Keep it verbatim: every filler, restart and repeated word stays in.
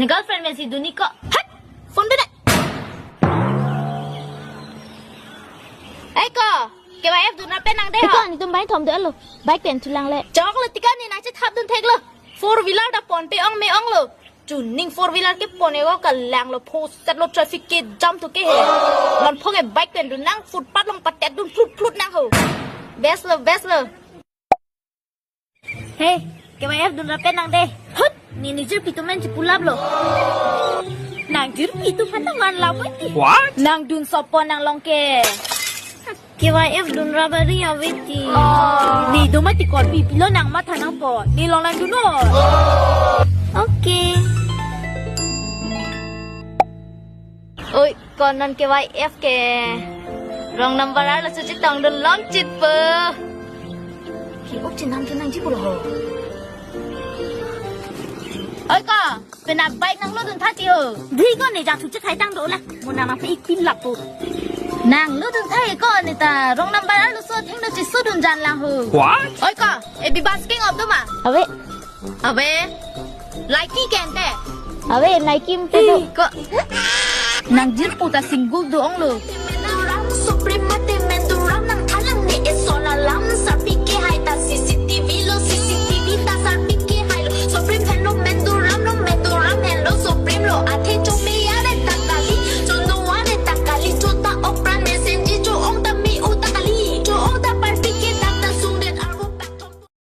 Girlfriend pensi dunji ko. Hat! Phone pe na. Ei ko, K Y F dunrap pen nang dei ho. Eko, netum bike thom do-elo. Bike pen thulang le. Choklo tiko, ne nangchethap dun theklo. Four wheeler ta pon pe-ong me-onglo. Chuning four wheeler kepon e-o, kalanglo, phosetlo, traffic kejam thu ke he. Non phone ke bike pen dun nang, footpath along patet dun phlut phlut nang ho. Best lo, best lo. Hey, K Y F dunrap pen nang dei. Hut, ne nejirpi atum pen chepulaplo. Nangjirpi atum aphan nang van lam ave ti. What? Nang dun sopon nang long ke. K Y F dunrap ari ave ti. Ne do mati, korbi pilo nang matha nangpo. Ne long nang dun non. Okay. Oi, ko non K Y F ke wrong number arloso chetong dun longchit po. Ki ok chenam chenam ji pulo ho. Oi ko, penap bike nang lo dun tha ti ho. Dei ko, ne jangthu chethai tang do la. Mo nang nang pe ik pin lap po. Nang lo dun tha ko, ne ta wrong number arloso thengno cheso dun jan lang ho. What? Oi ko, A B bus king of do ma? Ave. Ave. Nike ke ante? Ave, Nike mpe do. Ko. Nangjirpo ta single do-onglo. Supreme